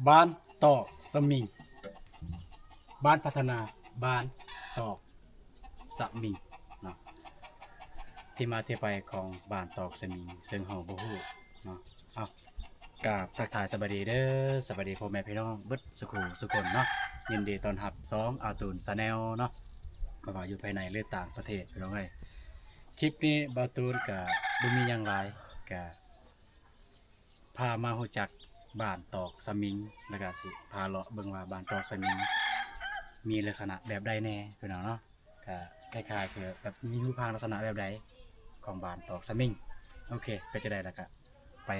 ບ້ານຕອກສະໝິງ ບ້ານພັດທະນາ ບ້ານຕອກສະໝິງເນາະ. ທີ່ມາທີ່ໄປຂອງບ້ານຕອກສະໝິງ ເຊິ່ງເຮົາບໍ່ຮູ້ເນາະ. ເອົາ ກາບທັກທາຍສະບາຍດີເດີ ສະບາຍດີພໍ່ແມ່ພີ່ນ້ອງເບິດສຸຂູສຸຄົນເນາະ. ຍິນດີຕ້ອນຮັບຊ່ອງອາຕູນ Channel ເນາະ ບໍ່ວ່າຢູ່ພາຍໃນ ຫຼື ຕ່າງປະເທດ ພີ່ນ້ອງເອີຍ. ຄລິບນີ້ບ່າວຕູນກະບໍ່ມີຫຍັງຫຼາຍ ກະ ພາມາຮູ້ຈັກບ້ານຕອກສະໝິງ ແລ້ວກະຊິພາເລາະເບິ່ງວ່າບ້ານຕອກສະໝິງມີລັກສະນະແບບໃດແດ່ ພີ່ນ້ອງເນາະ. ກະຄ້າຍໆຄືແບບມີຮູບຮ່າງລັກສະນະແບບໃດຂອງບ້ານຕອກສະໝິງ. ໂອເຄ ເປັນຈັ່ງໃດ ແລ້ວກະໄປ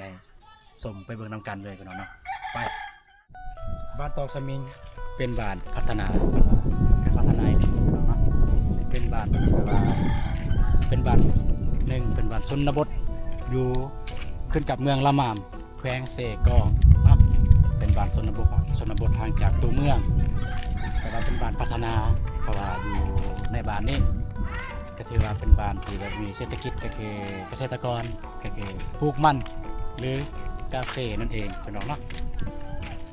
ຊົມໄປເບິ່ງນຳກັນເລີຍ ພີ່ນ້ອງເນາະ. ໄປ. ບ້ານຕອກສະໝິງເປັນບ້ານພັດທະນາ ພັດທະນາອີ່ຫຼີເນາະ. ເປັນບ້ານທີ່ແບບວ່າ ເປັນບ້ານໜຶ່ງ ເປັນບ້ານຊົນນະບົດ ຢູ່ຂຶ້ນກັບເມືອງລະມາມ ແຂວງເຊກອງເນາະ. ເປັນບ້ານຊົນນະບົດ ຊົນນະບົດຫ່າງຈາກຕົວເມືອງ ແຕ່ວ່າເປັນບ້ານພັດທະນາ ເພາະວ່າຢູ່ໃນບ້ານນີ້ ກໍຖືວ່າເປັນບ້ານທີ່ແບບມີເສດຖະກິດ ກໍຄືກະເສດຕະກອນ ກໍຄືປູກມັນ ຫຼື ກາເຟນັ້ນເອງ ພີ່ນ້ອງເນາະ.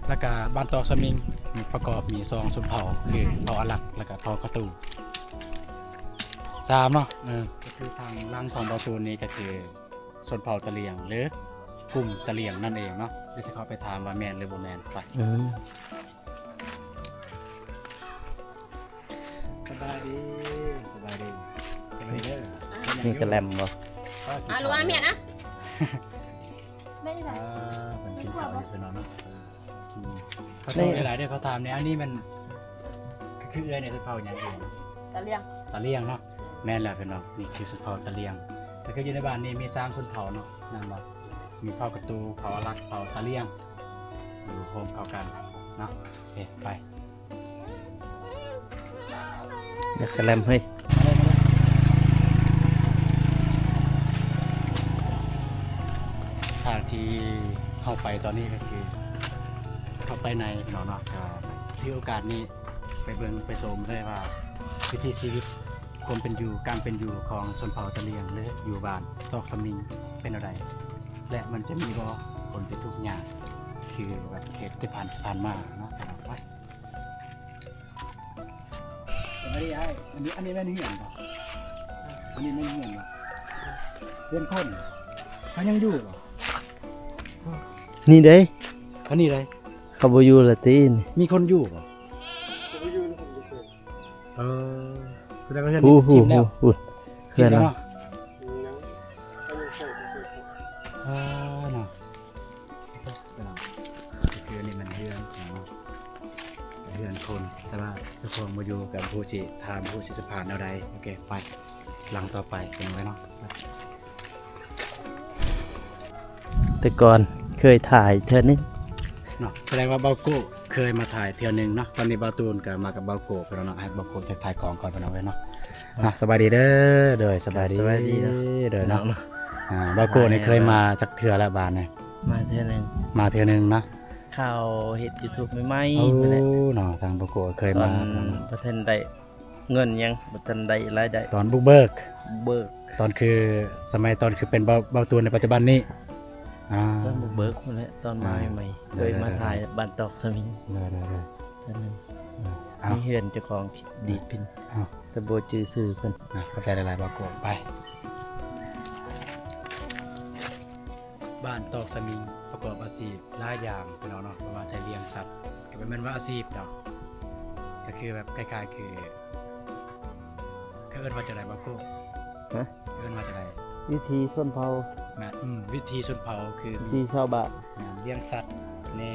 ແລ້ວກະບ້ານຕອກສະໝິງປະກອບມີສອງຊົນເຜົ່າ ຄືເຜົ່າອາລັກ ແລ້ວກະເຜົ່າກະຕູ ສາມເນາະ. ເອີ ກໍຄືທາງຫຼັງຂອງບ່າວຕູນນີ້ກໍຄືຊົນເຜົ່າຕະຫຼຽງ ຫຼື ກຸ່ມຕະຫຼຽງນັ້ນເອງເນາະ. ດຽວຊິເຂົ້າໄປຖາມວ່າແມ່ນ ຫຼື ບໍ່ແມ່ນ. ໄປ. ເອີ ສະບາຍດີ ສະບາຍດີ ສະບາຍດີເດີ. ມີກະແລັມບໍ່? ອາ ລວມແມ່ນນະ ແມ່ນ ອ່າ ເພິ່ນກິນເຂົ້າຢູ່ເພິ່ນເນາະ. ອືມ ຂໍໂທດຫຼາຍໆເດີ ຂໍຖາມແດ່ ອັນນີ້ມັນ ຄືເອື້ອຍນີ້ເຜົ່າຫຍັງເອີຍ? ຕະຫຼຽງ ຕະຫຼຽງເນາະ. ແມ່ນແລ້ວພີ່ນ້ອງ ນີ້ຄືຊົນເຜົ່າຕະຫຼຽງ. ກໍຄືຢູ່ໃນບ້ານນີ້ມີສາມຊົນເຜົ່າເນາະ ແມ່ນບໍ່? ມີເຜົ່າກະຕູ ເຜົ່າອາລັກ ເຜົ່າຕະຫຼຽງ ຢູ່ໂຮມເຂົ້າກັນເນາະ. ໂອເຄ ໄປ. ຢາກກະແລັມເຮີ້ຍ. ທາງທີ່ເຮົາໄປຕອນນີ້ກໍຄືເຂົ້າໄປໃນເນາະ ເນາະ. ກໍຖືໂອກາດນີ້ໄປເບິ່ງໄປຊົມເລີຍວ່າ ວິຖີຊີວິດ ຄວາມເປັນຢູ່ ການເປັນຢູ່ຂອງຊົນເຜົ່າຕະຫຼຽງ ຫຼື ຢູ່ບ້ານຕອກສະໝິງເປັນແນວໃດ ແລະ ມັນຈະມີບໍ່ຄົນທີ່ທຸກຍາກ ຄືແບບເຂດທີ່ຜ່ານ ຜ່ານມາເນາະ. ໄປ. ອັນນີ້ອ້າຍ ອັນນີ້ ອັນນີ້ແມ່ນເຮືອນບໍ່? ອັນນີ້ແມ່ນເຮືອນບໍ່? ເຮືອນຄົນ ເຂົາຍັງຢູ່ບໍ່? ນີ້ເດ້ ອັນນີ້ເດ້ ເຂົາບໍ່ຢູ່ລະຕິ ນີ້ ມີຄົນຢູ່ບໍ່? ເຂົາບໍ່ຢູ່ນະ ເຂົາບໍ່ຢູ່. ເອີ ສະແດງວ່າເຮືອນນີ້ຖິ້ມແລ້ວ ເຮືອນເນາະ. ເອີ ເນາະ ຄືອັນນີ້ມັນເຮືອນຂອງ ເຮືອນຄົນ ແຕ່ວ່າເຈົ້າຂອງບໍ່ຢູ່ ກໍບໍ່ຮູ້ຊິຖາມ ບໍ່ຮູ້ຊິສຳພາດແນວໃດ. ໂອເຄ ໄປ ຫຼັງຕໍ່ໄປ ເປັນຫຍັງເນາະ. ແຕ່ກ່ອນເຄີຍຖ່າຍເທື່ອໜຶ່ງເນາະ. ສະແດງວ່າບ່າວໂກ້ເຄີຍມາຖ່າຍເທື່ອໜຶ່ງເນາະ. ຕອນນີ້ບ່າວຕູນກໍມາກັບບ່າວໂກ້ໄປແລ້ວເນາະ. ໃຫ້ບ່າວໂກ້ທັກທາຍກ້ອງກ່ອນ ພີ່ນ້ອງເອີຍເນາະ. ອ່ະ ສະບາຍດີເດີ. ໂດຍ ສະບາຍດີ ສະບາຍດີເນາະ ເດີເນາະ. ອ່າ ບ່າວໂກ້ນີ້ເຄີຍມາຈັກເທື່ອແລ້ວບ້ານນີ້? ມາເທື່ອໜຶ່ງ ມາເທື່ອໜຶ່ງເນາະ. ເຂົ້າເຮັດຢູທູບໃໝ່ໆ ໂອ້ ເນາະ. ທາງບ່າວໂກ້ເຄີຍມາ ຕອນບໍ່ທັນໄດ້ ເງິນຫຍັງບໍ່ທັນໄດ້ລາຍໄດ້ ຕອນບຸກເບີກ ບຸກເບີກ ຕອນຄື ສະໄໝຕອນຄືເປັນເບົາ ເບົາຕູນໃນປັດຈຸບັນນີ້. ອ່າ ຕອນບຸກເບີກພຸ້ນແຫຼະ ຕອນມາໃໝ່ໆ ເຄີຍມາຖ່າຍບ້ານຕອກສະໝິງ ເດີໆ ເທື່ອໜຶ່ງ. ເອີ ມີເຮືອນເຈົ້າຂອງດີດພິນ ແຕ່ບໍ່ຈື່ຊື່ເພິ່ນ. ອ່າ ຂອບໃຈຫຼາຍໆ ບ່າວໂກ້. ໄປ. ບ້ານຕອກສະໝິງປະກອບອາຊີບຫຼາຍຢ່າງ ພີ່ນ້ອງເນາະ. ບໍ່ວ່າແຕ່ລ້ຽງສັດ ກໍບໍ່ແມ່ນວ່າອາຊີບດອກ ກໍຄືແບບຄ້າຍໆ ຄື ເຂົາເອີ້ນວ່າຈັ່ງໃດ ບ່າວໂກ້? ຮະ? ເອີ້ນວ່າຈັ່ງໃດ? ວິຖີຊົນເຜົ່າ. ແມ່ນ ອືມ ວິຖີຊົນເຜົ່າ ຄື ວິຖີຊາວບ້ານ. ແມ່ນ ລ້ຽງສັດແດ່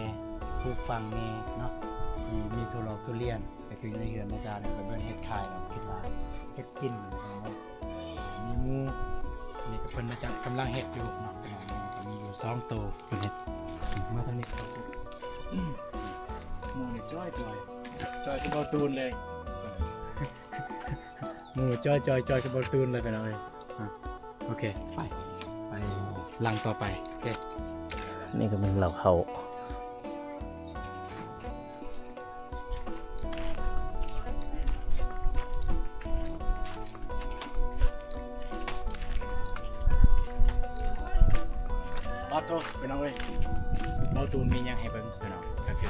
ປູກຝັງແດ່ເນາະ. ມີ ມີຖົ່ວຫຼອກຖົ່ວລຽນ ກໍຄືໃນເຮືອນໃນຊານນີ້ ກໍເບິ່ງເຮັດຂາຍ ຄິດວ່າເຮັດກິນເນາະ. ມີໝູ ນີ້ກໍເພິ່ນຈະກຳລັງເຮັດຢູ່ເນາະ ກໍມີຢູ່ສອງໂຕ ເພິ່ນເຮັດ. ມາທາງນີ້ ໝູນີ້ຈ້ອຍໆ ຈ້ອຍຄືເບົາຕູນເລີຍ. ໝູຈ້ອຍໆ ຈ້ອຍຄືເບົາຕູນເລີຍ ພີ່ນ້ອງເອີຍ. ອ່ະ ໂອເຄ ໄປ ໄປຫຼັງຕໍ່ໄປ. ໂອເຄ ນີ້ກໍແມ່ນເລົ້າເຂົ້າ. ປາດໂທ້ ພີ່ນ້ອງເອີຍ ເບົາຕູນມີຫຍັງໃຫ້ເບິ່ງ ພີ່ນ້ອງ. ກໍຄື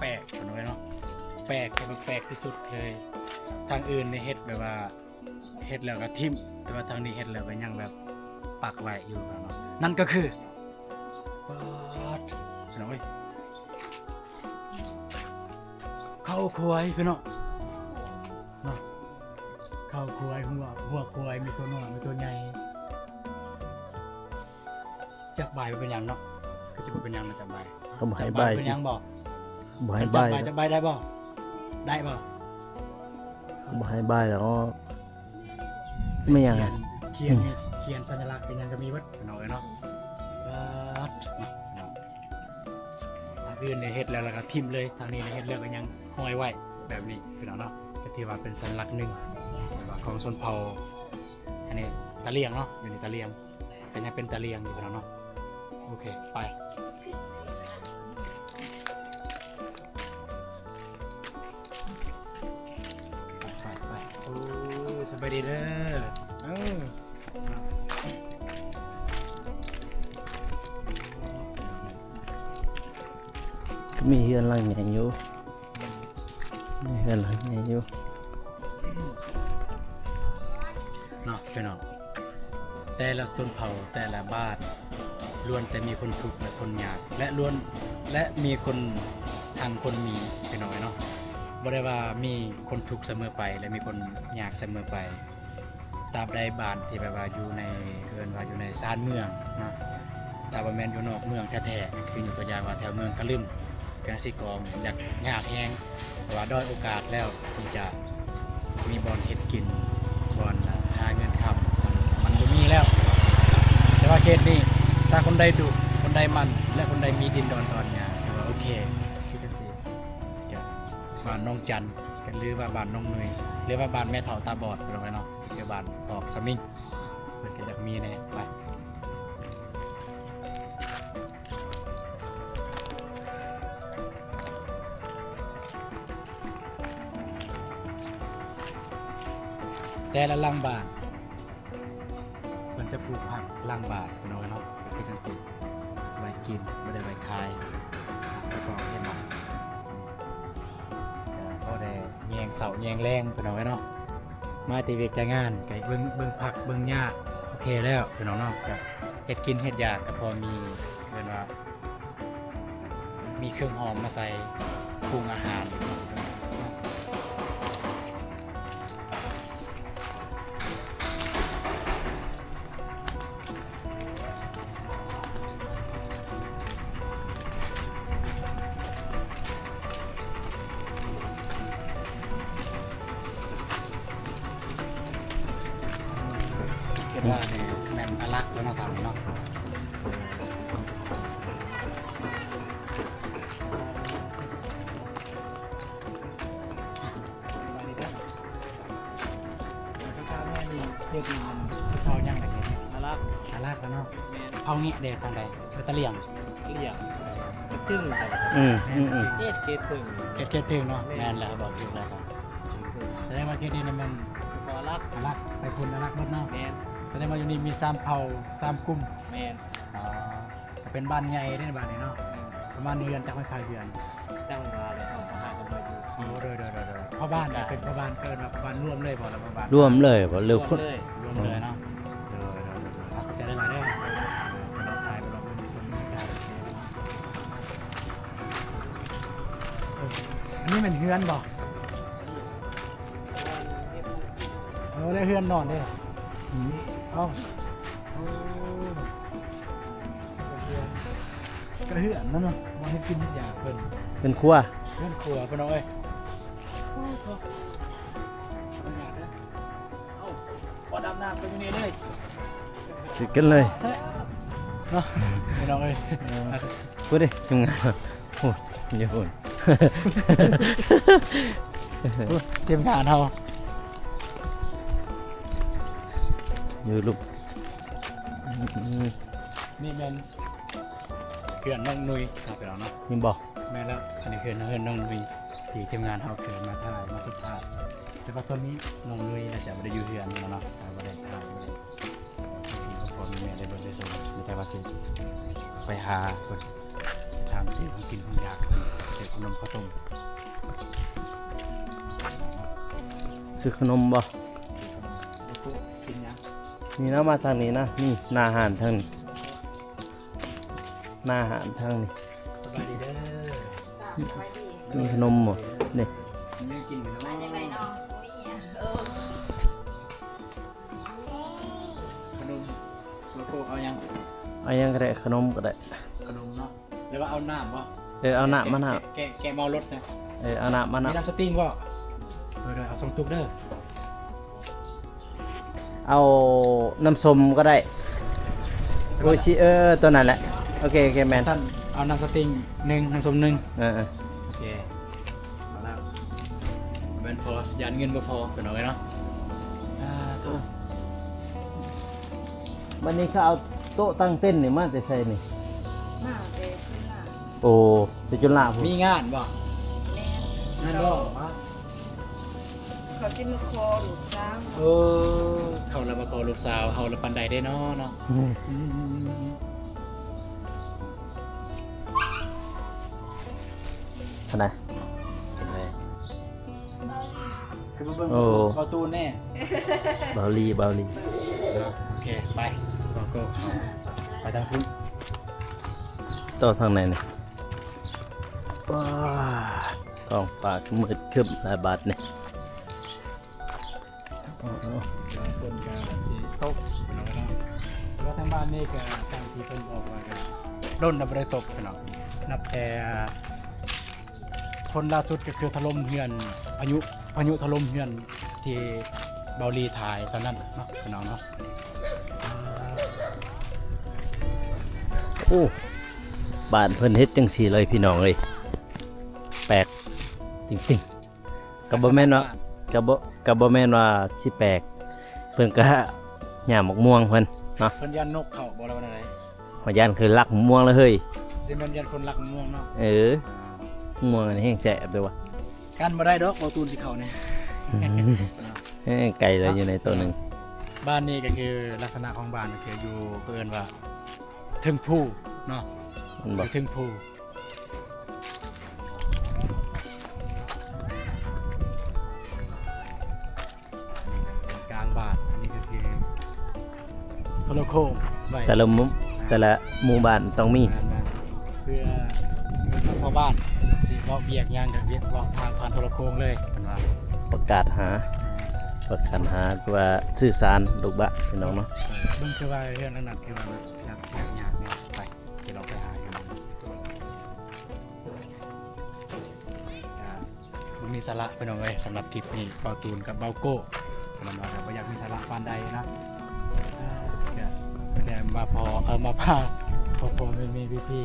ປກໆ ພີ່ນ້ອງເອີຍເນາະ ແປກ ແຕ່ວ່າແປກທີ່ສຸດເລີຍ. ທາງອື່ນນີ້ເຮັດແບບວ່າ ເຮັດແລ້ວກໍຖິ້ມ ແຕ່ວ່າທາງນີ້ເຮັດແລ້ວກໍຍັງແບບປັກໄວ້ຢູ່ເນາະ. ນັ້ນກໍຄື ປາດ ພີ່ນ້ອງເອີຍ ເຂົ້າຄວາຍ ພີ່ນ້ອງເນາະ ເຂົ້າຄວາຍ ຫົວ ຫົວຄວາຍ ມີຕົວນ້ອຍ ມີຕົວໃຫຍ່. ຈັບບາຍບໍ່ເປັນຫຍັງເນາະ ຄືຊິບໍ່ເປັນຫຍັງເນາະ ຈັບບາຍ. ເຂົາບໍ່ໃຫ້ບາຍ ຈັບບາຍເປັນຫຍັງບໍ່? ບໍ່ໃຫ້ບາຍ ຈັບບາຍ ຈັບບາຍໄດ້ບໍ່? ໄດ້ບໍ່? ບໍ່ໃຫ້ບາຍແລ້ວ ແມ່ນຫຍັງ ຂຽນ ຂຽນ ຂຽນສັນຍະລັກ ເປັນຫຍັງກໍມີເບິດ ພີ່ນ້ອງເອີຍເນາະ. ປາດ ທາງອື່ນນີ້ເຮັດແລ້ວ ແລ້ວກໍຖິ້ມເລີຍ ທາງນີ້ນີ້ເຮັດແລ້ວກໍຍັງຫ້ອຍໄວ້ແບບນີ້ ພີ່ນ້ອງເນາະ. ກໍຖືວ່າເປັນສັນລັກໜຶ່ງ ແບບວ່າຂອງຊົນເຜົ່າ ອັນນີ້ຕາຫຼຽງເນາະ ຢູ່ໃນຕາຫຼຽງ ກໍຍັງເປັນຕາຫຼຽງຢູ່ ພີ່ນ້ອງເນາະ. ໂອເຄ ໄປ ໄປ ໄປ ໄປ. ໂອ້ ສະບາຍດີເດີ ເອີ ມີເຮືອນຫຼັງໃຫຍ່ຢູ່ ມີເຮືອນຫຼັງໃຫຍ່ຢູ່ເນາະ ພີ່ນ້ອງ. ແຕ່ລະຊົນເຜົ່າ ແຕ່ລະບ້ານ ລ້ວນແຕ່ມີຄົນທຸກ ແລະ ຄົນຍາກ ແລະ ລ້ວນ ແລະ ມີຄົນຮັ່ງຄົນມີ ພີ່ນ້ອງເອີຍເນາະ. ບໍ່ໄດ້ວ່າມີຄົນທຸກສະເໝີໄປ ແລະ ມີຄົນຍາກສະເໝີໄປ. ຕາບໃດບ້ານທີ່ແບບວ່າຢູ່ໃນ ເອີ້ນວ່າຢູ່ໃນຊານເມືອງເນາະ ຖ້າບໍ່ແມ່ນຢູ່ນອກເມືອງແທ້ໆ ຄືຍົກຕົວຢ່າງວ່າແຖວເມືອງກະລຶມ ແຂວງເຊກອງ ຢາກຍາກແຮງ ເພາະວ່າດ້ອຍໂອກາດແລ້ວທີ່ຈະມີບ່ອນເຮັດກິນ ບ່ອນຫາເງິນຄຳ ມັນ ມັນບໍ່ມີແລ້ວ. ແຕ່ວ່າເຂດນີ້ ຖ້າຄົນໃດດຸ ຄົນໃດໝັ່ນ ແລະ ຄົນໃດມີດິນດອນຕອນຫຍ້າ ຖືວ່າໂອເຄ ຄືຈັ່ງຊີ້ ກະບ້ານໜອງຈັນ ກະ ຫຼືວ່າບ້ານໜອງໜຸ່ຍ ຫຼືວ່າບ້ານແມ່ເຖົ້າຕາບອດ ພີ່ນ້ອງເອີຍເນາະ ຄືບ້ານຕອກສະມິງ ເພິ່ນກໍຢາກມີແດ່. ໄປ ແຕ່ລະຫຼັງບ້ານ ເພິ່ນຈະປູກຜັກຫຼັງບ້ານ ພີ່ນ້ອງເອີຍເນາະ ຄືຈັ່ງຊີ້ ໄວ້ກິນ ບໍ່ໄດ້ໄວ້ຂາຍ ແລ້ວກໍເຮັດ ກໍພໍໄດ້ແຍງເຊົ້າແຍງແລງ ພີ່ນ້ອງເອີຍເນາະ. ມາແຕ່ວຽກແຕ່ງານ ກໍເບິ່ງ ເບິ່ງຜັກເບິ່ງຫຍ້າ ໂອເຄແລ້ວ ພີ່ນ້ອງເນາະ. ກໍເຮັດກິນເຮັດຢາກ ກໍພໍມີ ເອີ້ນວ່າ ມີເຄື່ອງຫອມມາໃສ່ປຸງອາຫານ. ຄິດວ່ານີ້ແມ່ນອາລັກແລ້ວເນາະ ທາງນີ້ເນາະ. ເຂດນີ້ມັນເຂົາເຈົ້າຍັງແຫຼະ ເຂດນີ້ອາລັກ ອາລັກແລ້ວເນາະ. ແມ່ນ ເຂົາແງະແດ່ທາງໃດ? ແຖວຕາຫຼຽງ ຕາຫຼຽງ ກະຈຶງ ອືມ ເຂດ ເຂດເທິງ ເຂດ ເຂດເທິງເນາະ. ແມ່ນ ແມ່ນແລ້ວ ບອກຖືກແລ້ວ ສະແດງວ່າເຂດນີ້ແມ່ນ ເພາະອາລັກ ອາລັກ ໄປພຸ້ນອາລັກເບິດເນາະ. ແມ່ນ ສະແດງວ່າຢູ່ນີ້ມີສາມເຜົ່າ ສາມກຸ່ມ. ແມ່ນ ອໍ ກໍເປັນບ້ານໃຫຍ່ເດ້ບ້ານນີ້ເນາະ. ອືມ ປະມານເຮືອນຈັກແມ່ນຂາຍເຮືອນ? ຈັ່ງວ່າແຫຼະ ເຮົາກໍຫາກັນມາຢູ່. ໂອ້ ໂດຍໆໆໆ ພໍ່ບ້ານນີ້ເປັນພໍ່ບ້ານ ເອີ້ນວ່າພໍ່ບ້ານລວມເລີຍບໍ່ ຫຼືວ່າພໍ່ບ້ານ? ລວມເລີຍບໍ່ ຫຼືຄົນ? ລວມເລີຍ ລວມເລີຍເນາະ. ໂດຍໆໆ ຂອບໃຈຫຼາຍໆເດີ ເອີ ເພິ່ນເອົາຂາຍໄປລອບເບິ່ງຄົນມີການ. ເອີ ອັນນີ້ແມ່ນເຮືອນບໍ່? ເອີ ແລ້ວເຮືອນນອນເດ້? ອືມ ເອົ້າ ໂອ້ ກະເຮືອນ ກະເຮືອນນັ້ນນະ ບ່ອນເຮັດກິນເຮັດຢາກເພິ່ນ ເຮືອນຄົວ ເຮືອນຄົວ ພີ່ນ້ອງເອີຍ. ໂອ້ໂຫ ເອົ້າ ບໍ່ດຳນ້ຳກໍຢູ່ນີ້ເລີຍ ຕິດກັນເລີຍເນາະ ພີ່ນ້ອງເອີຍ. ເອີ ພຸ້ນເດ້ ທີມງານ ໂອ້ ຢູ່ພຸ້ນ ໂອ້ ທີມງານເຮົາ ຢູ່ລຸກ ນີ້ແມ່ນເຮືອນນ້ອງນຸ່ຍເນາະ ພີ່ນ້ອງເນາະ. ແມ່ນບໍ່? ແມ່ນແລ້ວ ອັນນີ້ເຮືອນ ເຮືອນນ້ອງນຸ່ຍ ທີ່ທີມງານເຮົາເຄີຍມາຖ່າຍ ມາຕິດພາບ ແຕ່ວ່າຕອນນີ້ນ້ອງນຸ່ຍໜ້າຈະບໍ່ໄດ້ຢູ່ເຮືອນແລ້ວເນາະ ບໍ່ໄດ້ຖ່າຍ ບໍ່ໄດ້ ພໍ່ແມ່ໄດ້ເບິ່ງໄດ້ຊົມ ມີແຕ່ວ່າຊິໄປຫາເພິ່ນ ໄປຖາມ ຊື້ຂອງກິນຂອງຢາກ ຊື້ຂະໜົມເຂົ້າຕົ້ມ ຊື້ຂະໜົມບໍ່? ກິນຫຍັງ? ນີ້ນະ ມາທາງນີ້ນະ ນີ້ໜ້າຮ້ານທາງນີ້ ໜ້າຮ້ານທາງນີ້ ສະບາຍດີເດີ ມີຂະໜົມບໍ່? ນີ້ ແນວກິນເນາະ ມາຈັ່ງໃດເນາະ ບໍ່ມີຫຍັງ ເອີ ຂະໜົມ ໂກໂກ້ ເອົາຫຍັງ? ເອົາຫຍັງກໍໄດ້ ຂະໜົມກໍໄດ້ ຂະໜົມເນາະ ຫຼືວ່າເອົານ້ຳບໍ່? ເອີ ເອົານ້ຳມາ ນ້ຳ ແກະ ແກະ ແກະເມົາລົດນະ ເອີ ເອົານ້ຳມາ ນ້ຳ ມີນ້ຳສະຕິງບໍ່? ເອີ ເອົາສອງຕຸກເດີ ເອົານ້ຳສົ້ມກໍໄດ້ ໂອຊິ ເອີ ຕົວນັ້ນແຫຼະ ໂອເຄ ໂອເຄ ແມ່ນ ຊັ້ນເອົານ້ຳສະຕິງໜຶ່ງ ນ້ຳສົ້ມໜຶ່ງ ເອີ ເອີ ໂອເຄ ເອົາລະ ແມ່ນພໍ ຢ້ານເງິນບໍ່ພໍ ເພິ່ນເອົາໄວ້ເນາະ ອ່າ ໂຕ ບັດນີ້ເຂົາເອົາໂຕະຕັ້ງເຕັນນີ້ມາແຕ່ໃສນີ້? ມາແຕ່ຈຸນລາ ໂອ້ ແຕ່ຈຸນລາພຸ້ນ ມີງານບໍ່? ແມ່ນ ງານດອງຫວາ? ເຂົາຊິມາຂໍລູກສາວ ເອີ ເຂົາລະມາຂໍລູກສາວ ເຮົາລະປານໃດເດ້ເນາະ ເນາະ ອືມ ອືມ ອືມ ອືມ ຫັ້ນນະ ຄືມາເບິ່ງ ໂອ້ ປະຕູແນ່ ເບົາລີ ເບົາລີ ເນາະ ໂອເຄ ໄປ ໂກໂກ້ ໄປທາງພຸ້ນ ຕໍ່ທາງໃນນີ້ ວ້າ ທ້ອງຟ້າມືດຄຶ້ມແລ້ວບາດນີ້ ໂອ້ ຝົນກໍຊິຕົກ ພີ່ນ້ອງເນາະ ແຕ່ວ່າທາງບ້ານນີ້ກໍ ຕາມທີ່ເພິ່ນບອກວ່າກໍດົນແລ້ວບໍ່ໄດ້ຕົກ ພີ່ນ້ອງ ນັບແຕ່ ຝົນລ່າສຸດກໍຄືຖະຫຼົ່ມເຮືອນ ພາຍຸ ພາຍຸຖະຫຼົ່ມເຮືອນທີ່ເບົາລີຖ່າຍຕອນນັ້ນເນາະ ພີ່ນ້ອງເນາະ ໂອ້ ບ້ານເພິ່ນເຮັດຈັ່ງຊີ້ເລີຍ ພີ່ນ້ອງເອີຍ ແປກຈິງໆ ກໍບໍ່ແມ່ນວ່າ ກໍບໍ່ ກໍບໍ່ແມ່ນວ່າຊິແປກ ເພິ່ນກໍຫຍ້າມະມ່ວງເພິ່ນເນາະ ເພິ່ນຢ້ານນົກເຂົ້າບໍ່ ຫຼືວ່າແນວໃດ? ຂ້ອຍຢ້ານຄືລັກມ່ວງລະເຮີ້ຍ ຊິແມ່ນຢ້ານຄົນລັກມ່ວງເນາະ ເອີ ມ່ວງອັນນີ້ແຮງແຊບເດ້ວະ ກັ້ນບໍ່ໄດ້ດອກ ເບົາຕູນຊິເຂົ້ານີ້ ອືມ ເອີ ໄກ່ລະຢູ່ໃນໂຕໜຶ່ງ ບ້ານນີ້ກໍຄືລັກສະນະຂອງບ້ານກໍຄືຢູ່ ເຂົາເອີ້ນວ່າເທິງພູເນາະ ແມ່ນບໍ່? ຢູ່ເທິງພູ ກາງບ້ານ ອັນນີ້ກໍຄືໂທລະໂຄ່ງໄວ້ ແຕ່ລະໝູ່ ອ່າ ແຕ່ລະໝູ່ບ້ານຕ້ອງມີ ແມ່ນໆ ເພື່ອເງິນເຂົ້າບ້ານ ຊິເວົ້າວຽກຫຍັງກໍວຽກ ເວົ້າຜ່ານ ຜ່ານໂທລະໂຄ່ງເລີຍ ເພິ່ນວ່າ ປະກາດຫາ ປະກາດຫາ ຄືວ່າສື່ສານລູກບ້ານ ພີ່ນ້ອງເນາະ ເບິ່ງຄືວ່າເຮືອນຫຼັງນັ້ນຄືວ່າ ຍາກ ຍາກ ຍາກແນ່ ໄປ ຊິລອງໄປຫາຢູ່ ກະບໍ່ມີສາລະ ພີ່ນ້ອງເອີຍ ສຳລັບຄລິບນີ້ ເບົາຕູນກັບເບົາໂກ້ ມັນວ່າກະບໍ່ຢາກມີສາລະປານໃດນະ ກະ ກະໄດ້ມາພໍ ເອີ ມາພາພໍ່ໆແມ່ໆ ພີ່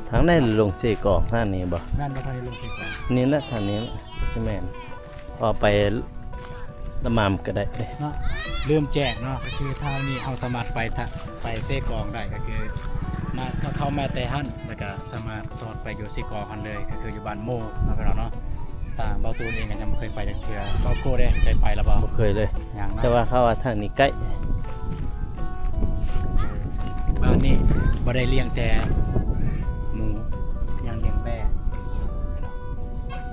ໆ ທາງໃດລົງເຊກອງ ທາງນີ້ບໍ່? ແມ່ນບໍ່? ທາງນີ້ລົງເຊກອງ ນີ້ແຫຼະ ທາງນີ້ແຫຼະ ຊິແມ່ນ ອອກໄປລະໝາມກໍໄດ້ເດ້ ເນາະ ລືມແຈ້ງເນາະ ກໍຄືທາງນີ້ເຮົາສາມາດໄປທະ ໄປເຊກອງໄດ້ ກໍຄືມາ ເຂົ້າ ເຂົ້າມາແຕ່ຫັ້ນ ແລ້ວກໍສາມາດສອດໄປຢູ່ເຊກອງຫັ້ນເລີຍ ກໍຄືຢູ່ບ້ານໂມເນາະ ພີ່ນ້ອງເນາະ ຕາມເບົາຕູນເອງກໍຍັງບໍ່ເຄີຍໄປຈັກເທື່ອ ເບົາໂກ້ເດ້ ເຄີຍໄປແລ້ວບໍ່? ບໍ່ເຄີຍເລີຍ ຍັງເນາະ ແຕ່ວ່າເຂົາວ່າທາງນີ້ໃກ້ ບ້ານນີ້ບໍ່ໄດ້ລ້ຽງແຕ່ໝູ ຍັງລ້ຽງແບ້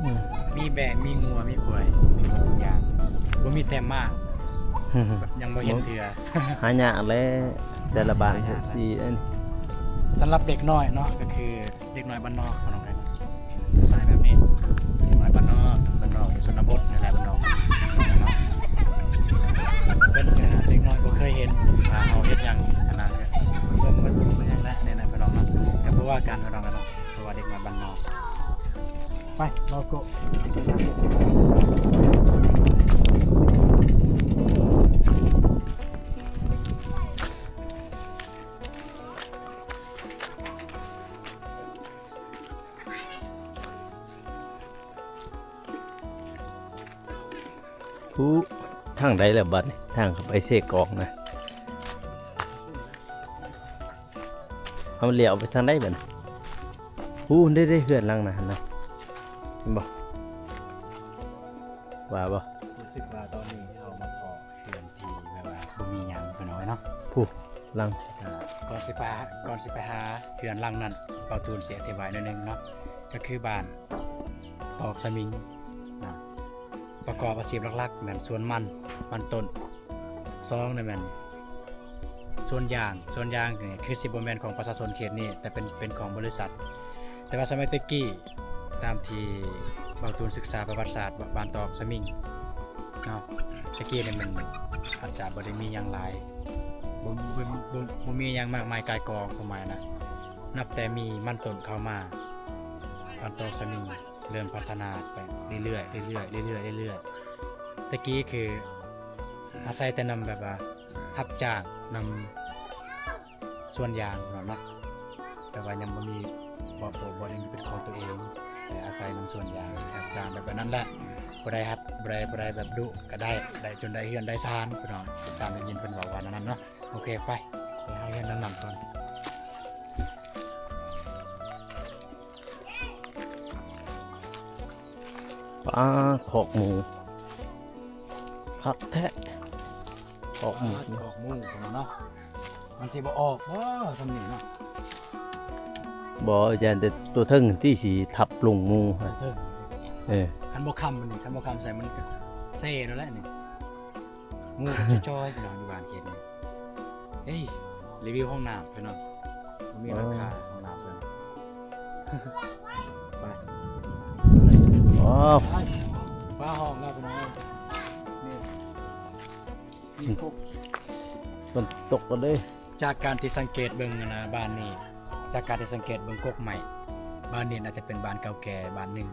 ອືມ ມີແບ້ ມີງົວ ມີຄວາຍ ມີໝູ ມີຫຍັງ ບໍ່ມີແຕ່ມ້າ ຍັງບໍ່ເຫັນເທື່ອ ຫາຍາກແຫຼະ ແຕ່ລະບ້ານ ຫາຍາກແຫຼະ ທີ່ອັນ ສຳລັບເດັກນ້ອຍເນາະ ກໍຄືເດັກນ້ອຍບ້ານນອກ ພີ່ນ້ອງເອີຍ ສະໄຕແບບນີ້ ເດັກນ້ອຍບ້ານນອກ ບ້ານນອກຢູ່ຊົນນະບົດນີ້ແຫຼະ ບ້ານນອກເນາະ ເປັນເດັກນ້ອຍບໍ່ເຄີຍເຫັນວ່າເຮົາເຮັດຫຍັງຫັ້ນນະ ເບິ່ງມາສູ່ມາຫຍັງແຫຼະ ແນວນັ້ນ ພີ່ນ້ອງເນາະ ກໍບໍ່ວ່າກັນ ພີ່ນ້ອງເນາະ ເພາະວ່າເດັກນ້ອຍບ້ານນອກ ໄປ ເບົາໂກ້ ຜູ້ ທາງໃດລະບັດນີ້ ທາງເຂົ້າໄປເຊກອງນະ ເຮົາລ້ຽວໄປທາງໃດບັດນີ້ ຜູ້ ເດ້ໆ ເຮືອນຫຼັງນັ້ນນະ ເຫັນບໍ່ ວ່າບໍ່? ຮູ້ສຶກວ່າຕອນນີ້ເຮົາມາພໍ້ເຮືອນທີ່ແບບວ່າບໍ່ມີຫຍັງ ພີ່ນ້ອງເອີຍເນາະ ຜູ້ ຫຼັງ ກໍກ່ອນຊິໄປ ກ່ອນຊິໄປຫາເຮືອນຫຼັງນັ້ນ ບ່າວຕູນຊິອະທິບາຍໜ້ອຍໜຶ່ງເນາະ ກໍຄືບ້ານຕອກສະໝິງນະ ປະກອບອາຊີບຫຼັກໆແມ່ນສວນມັນ ມັນຕົ້ນ ສອງນີ້ແມ່ນສວນຢາງ ສວນຢາງນີ້ຄືຊິບໍ່ແມ່ນຂອງປະຊາຊົນເຂດນີ້ ແຕ່ເປັນ ເປັນຂອງບໍລິສັດ ແຕ່ວ່າສະໄໝແຕ່ກີ້ ຕາມທີ່ບ່າວຕູນສຶກສາປະຫວັດສາດບ້ານຕອກສະໝິງເນາະ ແຕ່ກີ້ນີ້ມັນອາດຈະບໍ່ໄດ້ມີຫຍັງຫຼາຍ ບໍ່ ບໍ່ ບໍ່ ບໍ່ມີຫຍັງມາກມາຍກາຍກອງ ຄວາມໝາຍນະ ນັບແຕ່ມີມັນຕົ້ນເຂົ້າມາ ບ້ານຕອກສະໝິງເລີ່ມພັດທະນາໄປເລື້ອຍໆ ເລື້ອຍໆ ເລື້ອຍໆ ເລື້ອຍໆ ແຕ່ກີ້ຄືອາໄສແຕ່ນຳແບບວ່າຮັບຈ້າງນຳ ສວນຢາງເນາະ ແຕ່ວ່າຍັງບໍ່ມີ ບໍ່ ບໍ່ ບໍ່ໄດ້ມີເປັນຂອງຕົວເອງ ແຕ່ອາໄສນຳສວນຢາງ ຮັບຈ້າງແບບ ແບບນັ້ນແຫຼະ ບໍ່ໄດ້ຮັບ ບໍ່ໄດ້ ບໍ່ໄດ້ແບບດຸກໍໄດ້ ໄດ້ຈົນໄດ້ເຮືອນໄດ້ຊານ ພີ່ນ້ອງ ຕາມໄດ້ຍິນເພິ່ນເວົ້າວ່າແນວນັ້ນເນາະ. ໂອເຄ ໄປ ໄປຫາເຮືອນຫຼັງນັ້ນກ່ອນ. ປ້າ ຄອກໝູ ຄັກແທ້ ຄອກໝູ ຄອກໝູເນາະ ມັນຊິບໍ່ອອກບໍ່ຊ່ຳນີ້ເນາະ? ບໍ່ ຢ້ານແຕ່ຕົວເທິງທີ່ຊິທັບລົງໝູ ຕົວເທິງ ເອີ ຄັນບໍ່ຄ້ຳນີ້ ຄັນບໍ່ຄ້ຳໃສ່ມັນກໍເຊໂລດແຫຼະນີ້. ໝູກໍຈອຍໆ ພີ່ນ້ອງ ຢູ່ບ້ານເຂດນີ້. ເອີຍ ຣີວິວຫ້ອງນ້ຳ ພີ່ນ້ອງ ມີຫຼັງຄາ ເອີ ຫ້ອງນ້ຳເພິ່ນ ໄປ ວ້າວ ໄປ ຟ້າຫ້ອງແລ້ວ ພີ່ນ້ອງ ນີ້ ນີ້ ຝົນຕົກແລ້ວເດ້. ຈາກການທີ່ສັງເກດເບິ່ງນະ ບ້ານນີ້ ຈາກການທີ່ສັງເກດເບິ່ງກົກໄມ້ ບ້ານນີ້ໜ້າຈະເປັນບ້ານເກົ່າແກ່ບ້ານໜຶ່ງ.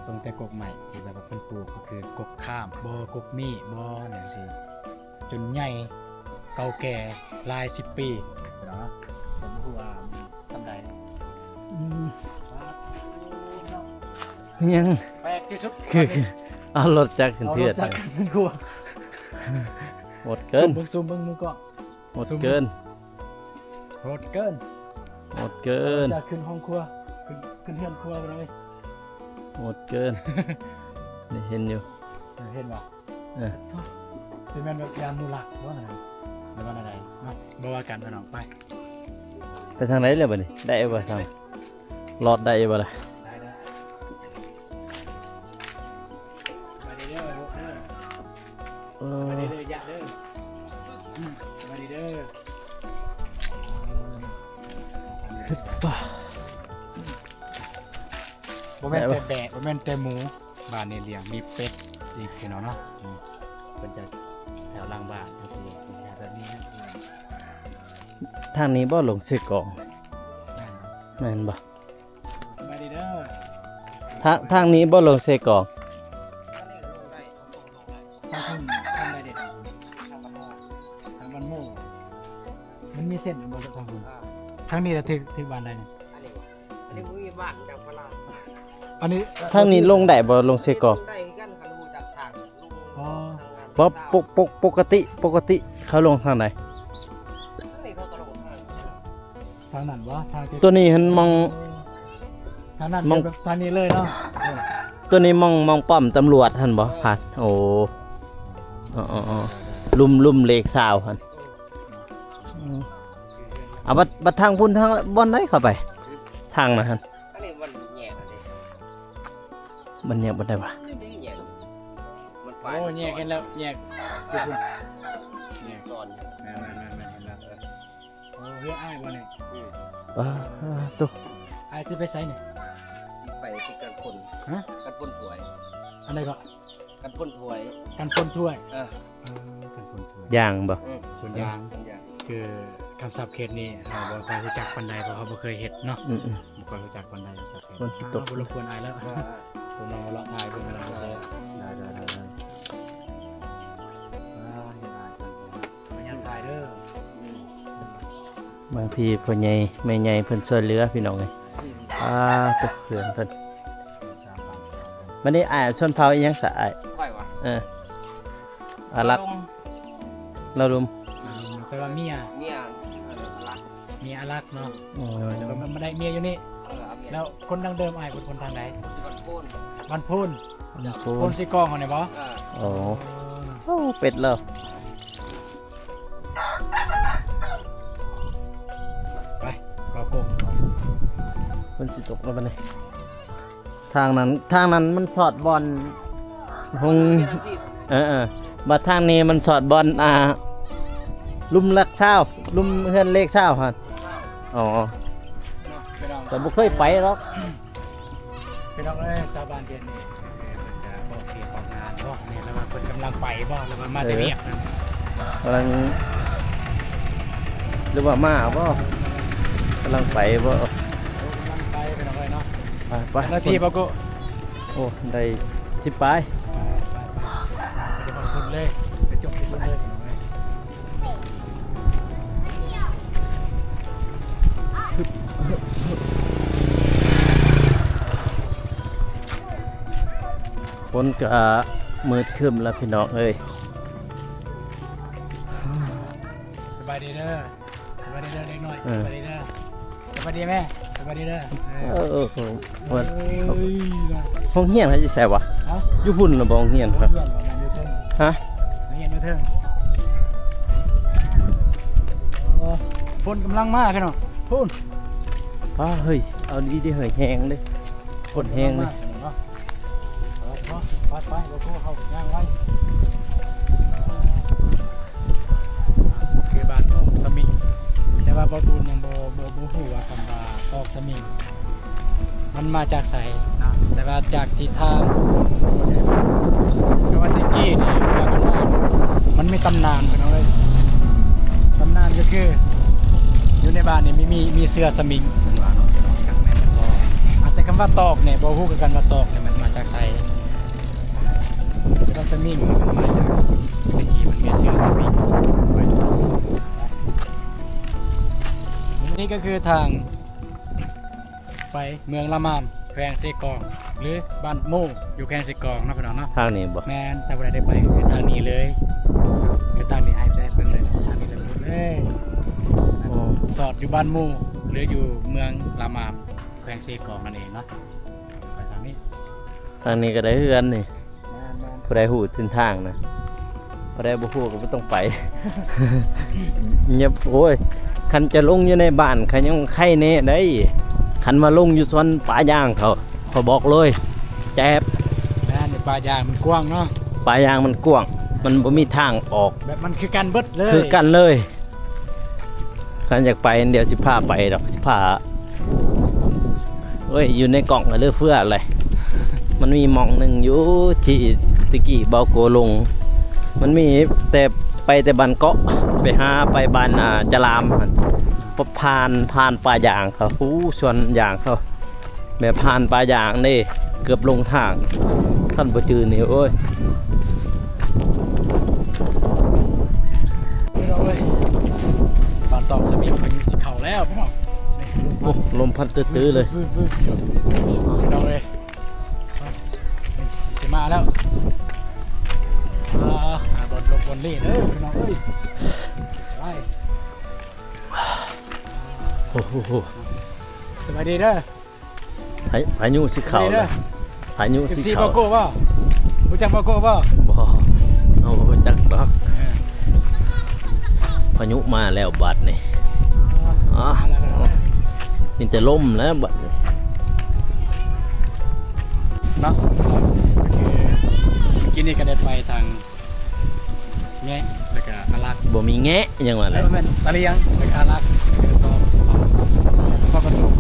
ເບິ່ງແຕ່ກົກໄມ້ທີ່ແບບວ່າເພິ່ນປູກ ກໍຄືກົກຂ້າມບໍ ກົກມີ້ບໍ ແນວຈັ່ງຊີ້ ຈົນໃຫຍ່ເກົ່າແກ່ຫຼາຍສິບປີພຸ້ນເນາະ ກໍບໍ່ຮູ້ວ່າສ່ຳໃດ. ອືມ ຫຍັງ ແປກທີ່ສຸດ ຄື ຄືເອົາລົດຈັກຂຶ້ນເທື່ອ ເອົາລົດຈັກຂຶ້ນຄົວ ໂຫດເກີນ ຊຸມເບິ່ງ ຊຸມເບິ່ງ ມືກ້ອງ ໂຫດເກີນ ໂຫດເກີນ ໂຫດເກີນ ຈາກຂຶ້ນຫ້ອງຄົວ ຂຶ້ນ ຂຶ້ນເຮືອນຄົວໄປເລີຍ ໂຫດເກີນ ນີ້ເຫັນຢູ່ ເອີ ເຫັນບໍ່? ເອີ ຊິແມ່ນແບບຢ້ານໝູລັກບໍ່ນະ ຫຼືວ່າແນວໃດເນາະ? ບໍ່ວ່າກັນ ພີ່ນ້ອງ ໄປ ໄປທາງໃດແລ້ວບັດນີ້? ໄດ້ບໍ່ທາງ ລອດໄດ້ບໍ່ລະ? ໄດ້ ໄດ້ ສະບາຍດີເດີ ເອີ ສະບາຍດີເດີ ຢາເດີ ອືມ ສະບາຍດີເດີ. ບໍ່ແມ່ນແຕ່ແບະ ບໍ່ແມ່ນແຕ່ໝູ ບ້ານນີ້ລ້ຽງມີເປັດອີກ ພີ່ນ້ອງເນາະ. ອືມ ເພິ່ນຈະແຖວຫຼັງບ້ານ ເພິ່ນຊິເຮັດແບບນີ້ນະ. ທາງນີ້ບໍ່ລົງເຊກອງ? ແມ່ນບໍ່? ແມ່ນບໍ່? ສະບາຍດີເດີ ທາງ ທາງນີ້ບໍ່ລົງເຊກອງ? ທາງພຸ້ນ ທາງໃດເດ? ທາງບ້ານໂມ ທາງບ້ານໂມ ມັນມີເສັ້ນບໍ່ທາງພຸ້ນ? ທາງນີ້ລະຖືກ ຖືກບ້ານໃດນີ້? ອັນນີ້ບໍ່ ອັນນີ້ບໍ່ມີບ້ານຈຳພະລາ ອັນນີ້ ທາງນີ້ລົງໄດ້ບໍ່? ລົງເຊກອງ ໄດ້ຄືກັນ ຄັນຮູ້ຈັກທາງ ອໍ ບໍ່ ປົກ ປົກ ປົກກະຕິ ປົກກະຕິເຂົາລົງທາງໃດ? ທາງນີ້ເຂົາກໍລົງທາງ ທາງນັ້ນບໍ່? ທາງທີ່ ຕົວນີ້ຫັ້ນ ມອງ ທາງນັ້ນ ມອງ ແບບທາງນີ້ເລີຍເນາະ. ເອີ ຕົວນີ້ມອງ ມອງປ້ອມຕຳຫຼວດຫັ້ນບໍ່? ເອີ ຜ່ານ ໂອ້ ເອີ ເອີ ເອີ ລຸ່ມ ລຸ່ມເລກຊາວຫັ້ນ. ອືມ ອືມ ອາ ບັດ ບັດທາງພຸ້ນ ທາງບ່ອນໃດເຂົ້າໄປ? ທາງນັ້ນຫັ້ນ ອັນນີ້ມັນແຍກກັນເດ້ ມັນແຍກບ່ອນໃດວະ? ມັນແຍກ ມັນໄປ ໂອ້ ແຍກ ເຫັນແລ້ວ ແຍກຢູ່ພຸ້ນ ແຍກ ຕອນ ແມ່ນໆໆໆ ເຫັນແລ້ວ. ໂອ້ ເຮືອນອ້າຍບໍ່ນີ້? ອືມ ປາໂຕ ອ້າຍຊິໄປໃສນີ້? ຊິໄປຕິດກັນຝົນ ຮະ? ກັນຝົນຖ້ວຍ ອັນໃດກໍ? ກັນຝົນຖ້ວຍ ກັນຝົນຖ້ວຍ ເອີ ເອີ ກັນຝົນຖ້ວຍ ຢາງບໍ່? ອືມ ສວນຢາງ ສວນຢາງ ຄືຄຳສັບເຂດນີ້ເຮົາບໍ່ຄ່ອຍຮູ້ຈັກປານໃດ ເພາະເຮົາບໍ່ເຄີຍເຮັດເນາະ. ອືມໆ ບໍ່ຄ່ອຍຮູ້ຈັກປານໃດ ສັບເຂດ ຝົນຊິຕົກ ເຮົາບໍ່ລົບກວນອ້າຍແລ້ວ ເອີ ເອີ ເຮົາມາເລາະຖ່າຍເບິ່ງກັນເລີຍ ໄດ້ໆໆໆ ອ່າ ເຮັດອ້າຍ ມາຍາມຖ່າຍເດີ. ບາງທີພໍ່ໃຫຍ່ແມ່ໃຫຍ່ເພິ່ນຊ່ວຍເຫຼືອ ພີ່ນ້ອງເອີຍ. ອືມ ອ່າ ຕົກເພື່ອນເພິ່ນ. ບັດນີ້ອ້າຍຊົນເຜົ່າອີ່ຫຍັງຊະອ້າຍ? ຂ້ອຍຫວາ? ເອີ ອາລັກ ລາວລຸ່ມ ລາວລຸ່ມ ແປວ່າເມຍ ເມຍອາລັກ ເມຍອາລັກເນາະ. ອໍ ແຕ່ວ່າມັນ ມັນໄດ້ເມຍຢູ່ນີ້. ເອີ ເອົາເມຍ ແລ້ວຄົນດັ້ງເດີມອ້າຍເປັນຄົນທາງໃດ? ບ້ານໂພນ ບ້ານໂພນ ບ້ານໂພນ ໂພນເຊກອງຫັ້ນແຫຼະບໍ່? ເອີ ອໍ ໂອ້ ເປັດແລ້ວ. ໄປ ເຂົ້າກົກ ຝົນຊິຕົກແລ້ວບັດນີ້. ທາງນັ້ນ ທາງນັ້ນມັນສອດບ່ອນໂຮງ ເອີໆ ບັດທາງນີ້ມັນສອດບ່ອນ ອ່າ ລຸ່ມຫຼັກຊາວ ລຸ່ມເຮືອນເລກຊາວຫັ້ນ. ອໍ ແຕ່ບໍ່ເຄີຍໄປດອກ. ພີ່ນ້ອງເອີຍ ຊາວບ້ານເຂດນີ້ ເອີ ເພິ່ນຈະບອກເຂດບອກງານບໍ ແມ່ນລະວ່າເພິ່ນກຳລັງໄປບໍ ຫຼືວ່າມາແຕ່ວຽກນັ້ນ ກຳລັງ ຫຼືວ່າມາບໍ ກຳລັງໄປບໍ? ໂອ້ ກຳລັງໄປ ພີ່ນ້ອງເອີຍເນາະ. ໄປໆ ຈັກນາທີບໍໂກ? ໂອ້ ໄດ້ສິບປາຍ. ໄປໆໆ ໄປເຖິງພຸ້ນເລີຍ ໄປຈົບທີ່ພຸ້ນເລີຍ ພີ່ນ້ອງເອີຍ. ຝົນກະມືດຄຶ້ມແລ້ວພີ່ນ້ອງເອີຍ. ສະບາຍດີເດີ ສະບາຍດີເດີເດັກນ້ອຍ. ເອີ ສະບາຍດີເດີ ສະບາຍດີແມ່ ສະບາຍດີເດີ. ເອີ ເອີ ເອີ ໂຮງຮຽນເຂົາຢູ່ໃສວະ? ຮະ? ຢູ່ພຸ້ນລະບໍ່ໂຮງຮຽນ? ໂຮງຮຽນບໍ່ແມ່ນຢູ່ເທິງ. ຮະ? ໂຮງຮຽນຢູ່ເທິງ. ໂອ້ ຝົນກຳລັງມາພີ່ນ້ອງ ພຸ້ນ. ປ້າເຮີ້ຍ ເອົາດີເດເຮີ້ຍ ແຮງເດ້ ຝົນແຮງເດ້. ໄປໆ ໄປໆ ບໍ່ພໍເຮົາຍ່າງໄວ. ຄືບ້ານຕອກສະມິງ ແຕ່ວ່າບໍ່ ບໍ່ ຍັງບໍ່ ບໍ່ ບໍ່ຮູ້ວ່າຄຳວ່າຕອກສະມິງມັນມາຈາກໃສເນາະ ແຕ່ວ່າຈາກທິດທາງ ແຕ່ວ່າແຕ່ກີ້ນີ້ວ່າກັນວ່າມັນມີຕຳນານ ພີ່ນ້ອງເອີຍ. ຕຳນານກໍຄືຢູ່ໃນບ້ານນີ້ມີ ມີ ມີເສືອສະມິງເພິ່ນວ່າເນາະ ຈັກແມ່ນບໍ່. ອາດແຕ່ຄຳວ່າຕອກນີ້ບໍ່ຮູ້ຄືກັນວ່າຕອກນີ້ມັນມາຈາກໃສ. ເສືອສະມິງມັນມາຈາກ ແຕ່ກີ້ມັນມີເສືອສະມິງ. ນີ້ກໍຄືທາງໄປເມືອງລະມາມ ແຂວງເຊກອງ ຫຼື ບ້ານໂມ ຢູ່ແຂວງເຊກອງເນາະ ພີ່ນ້ອງເນາະ. ທາງນີ້ບໍ? ແມ່ນ ຖ້າຜູ້ໃດໄດ້ໄປກໍຄືທາງນີ້ເລີຍ ຄືທາງນີ້ ໃຫ້ແຊເບິ່ງເລີຍ ທາງນີ້ເລີຍ. ໂອ້ ສອດຢູ່ບ້ານໂມ ຫຼື ຢູ່ເມືອງລະມາມ ແຂວງເຊກອງນັ້ນເອງເນາະ. ໄປທາງນີ້ ທາງນີ້ກໍໄດ້ເຮືອນນີ້. ແມ່ນໆ ຜູ້ໃດຮູ້ເສັ້ນທາງນະ ຜູ້ໃດບໍ່ຮູ້ກໍບໍ່ຕ້ອງໄປ. ເຫຍບ ໂອ້ຍ ຄັນຈະລົງຢູ່ໃນບ້ານ ຄັນຍັງໄຄແນ່ໄດ໋. ຄັນມາລົງຢູ່ສວນປ່າຢາງເຂົາ ຂ້ອຍບອກເລີຍ ແຈບ. ແມ່ນ ປ່າຢາງມັນກວ້າງເນາະ ປ່າຢາງມັນກວ້າງ ມັນບໍ່ມີທາງອອກ ແບບມັນຄືກັນເບິດເລີຍ ຄືກັນເລີຍ. ຄັນຢາກໄປ ດຽວຊິພາໄປດອກ ຊິພາ ໂອ້ຍ ຢູ່ໃນກ້ອງກໍເຫຼືອເຟືອແຫຼະ. ມັນມີໝ່ອງໜຶ່ງຢູ່ທີ່ແຕ່ກີ້ເບົາໂກລົງ ມັນມີແຕ່ໄປແຕ່ບ້ານເກາະ ໄປຫາໄປບ້ານ ອ່າ ຈະລາມຫັ້ນ ຜ່ານ ຜ່ານປ່າຢາງເຂົາ ໂອ້ ສວນຢາງເຂົາ. ແບບຜ່ານປ່າຢາງເດ້ ເກືອບຫຼົງທາງ ຄັນບໍ່ຈື່ນີ້ ໂອ້ຍ ພີ່ນ້ອງເອີຍ. ບ້ານຕອກສະມິງ ພາຍຸຊິເຂົ້າແລ້ວພີ່ນ້ອງ. ໂອ້ ລົມພັດຕື້ໆເລີຍ ພີ່ນ້ອງເອີຍ ຊິມາແລ້ວ. ອ່າ ບ່ອນຫຼົບບ່ອນລີ້ເດີພີ່ນ້ອງເອີຍ. ໄປ ໂອ້ໂຫ ສະບາຍດີເດີ. ພາ ພາຍຸຊິເຂົ້າແລ້ວ ພາຍຸຊິເຂົ້າ. ເອັຟຊີ ບໍ່ໂກ້ບໍ່? ຮູ້ຈັກບໍ່ໂກ້ບໍ່? ບໍ່ ເຮົາບໍ່ຮູ້ຈັກດອກ. ເອີ ພາຍຸມາແລ້ວບາດນີ້. ອໍ ມາແລ້ວ ມີແຕ່ລົມແລ້ວບາດນີ້ເນາະ. ເມື່ອກີ້ນີ້ກໍໄດ້ໄປທາງ ແງະ ແລ້ວກະອາລັກ ບໍ່ມີແງະຫຍັງວ່າແຫຼະ ເອີ ແມ່ນຕະຫຼຽງ ແລ້ວກະອາລັກ ແລ້ວກະຊອກ ຊອກ ຊອກກະຕຸກ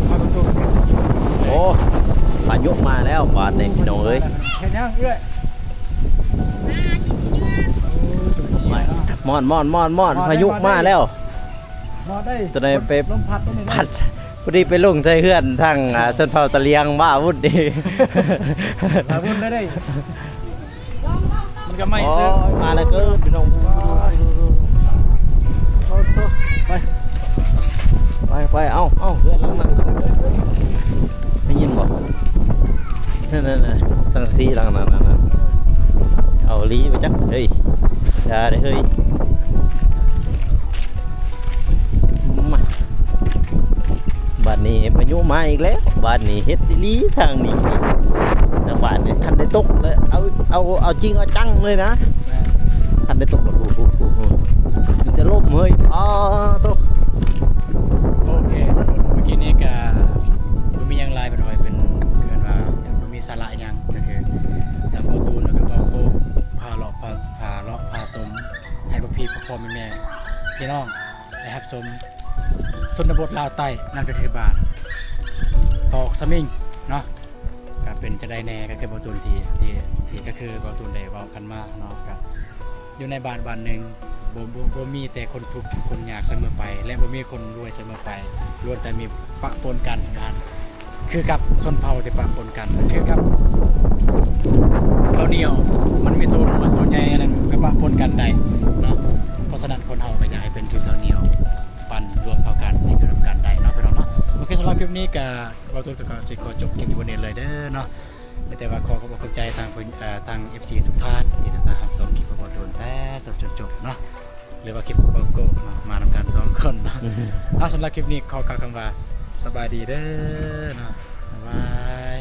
ຊອກກະຕຸກ. ໂອ້ ພາຍຸມາແລ້ວບາດນີ້ພີ່ນ້ອງເອີຍ. ເຮັດຫຍັງເອື້ອຍ? ມອນ ມອນ ມອນ ມອນ ພາຍຸມາແລ້ວ. ມອນໄດ້ ຕົວໃດໄປ ລົມພັດໄດ້ນີ້ ພັດ ພໍດີໄປລົງໃສ່ເຮືອນທາງ ອ່າ ຊົນເຜົ່າຕະຫຼຽງ ວາວຸດນີ້ ວາວຸດເລີຍ. ມັນກໍໄໝ້ເຊິ່ງ ໂອ້ຍ ມາແລ້ວເກີນພີ່ນ້ອງ. ໂອ້ໂຫ ໄປ ໄປ ໄປ ເອົາ ເອົາ ເຮືອນຫຼັງນັ້ນ ໄດ້ຍິນບໍ່? ນັ້ນໆໆ ສັງກະສີຫຼັງນັ້ນ ເອົາອີ່ຫຼີບໍ່ຈັກ ເຮີ້ຍ ຢ່າເດ້ເຮີ້ຍ. ມາ ບາດນີ້ພາຍຸມາອີກແລ້ວ ບາດນີ້ເຮັດອີ່ຫຼີທາງນີ້. ແລ້ວບາດນີ້ຄັນໄດ້ຕົກແລ້ວ ເອົາ ເອົາ ເອົາຈິງເອົາຈັງເລີຍນະ. ແມ່ນ ຄັນໄດ້ຕົກແລ້ວ ໂອ້ໂຫ ມີແຕ່ລົມເຮີ້ຍ. ອໍ ໂຕ ໂອເຄ ທຸກຄົນ ເມື່ອກີ້ນີ້ກະ ມີຫຍັງຫຼາຍ ເພິ່ນວ່າເປັນ ເອີ້ນວ່າບໍ່ມີສາລະຫຍັງ ກໍຄືທາງບ່າວຕູນ ກໍຄືບ່າວໂກ້ ພາເລາະ ພາ ພາເລາະ ພາຊົມ ໃຫ້ພໍ່ພີ່ ພໍ່ແມ່ ພີ່ນ້ອງໄດ້ຮັບຊົມຊົນນະບົດລາວໃຕ້ ນັ້ນກໍຄືບ້ານຕອກສະມິງເນາະ. ກໍເປັນຈັ່ງໃດແດ່ ກໍຄືບ່າວຕູນທີ່ ທີ່ ທີ່ ກໍຄືບ່າວຕູນໄດ້ເວົ້າກັນມາເນາະ ກໍ ຢູ່ໃນບ້ານບ້ານໜຶ່ງ ບໍ່ ບໍ່ ບໍ່ມີແຕ່ຄົນທຸກຄົນຍາກສະເໝີໄປ ແລະ ບໍ່ມີຄົນລວຍສະເໝີໄປ ລ້ວນແຕ່ມີປະປົນກັນນັ້ນ ຄືກັບຊົນເຜົ່າທີ່ປະປົນກັນ ຄືກັບເຂົ້າໜຽວ ມັນມີໂຕນ້ອຍໂຕໃຫຍ່ ອັນນັ້ນກໍປະປົນກັນໄດ້ເນາະ. ເພາະສະນັ້ນ ຄົນເຮົາກໍຢາກໃຫ້ເປັນຄືເຂົ້າໜຽວ ປັນລວມເທົ່າກັນ ທີ່ຢູ່ນຳກັນໄດ້ເນາະ ພີ່ນ້ອງເນາະ. ໂອເຄ ສຳລັບຄລິບນີ້ກໍ ບ່າວຕູນກໍຊິຂໍຈົບຄລິບຢູ່ບ່ອນນີ້ເລີຍເດີເນາະ. ມີແຕ່ວ່າຂໍຂອບອົກຂອບໃຈທາງ ເອີ ທາງເອັຟຊີທຸກທ່ານທີ່ຕິດຕາມຮັບຊົມຄລິບຂອງບ່າວຕູນແຕ່ຕົ້ນຈົນຈົບເນາະ ຫຼືວ່າຄລິບຂອງບ່າວໂກ້ເນາະ ມານຳກັນສອງຄົນເນາະ. ເອົາ ສຳລັບຄລິບນີ້ຂໍກ່າວຄຳວ່າສະບາຍດີເດີເນາະ ບາຍບາຍ.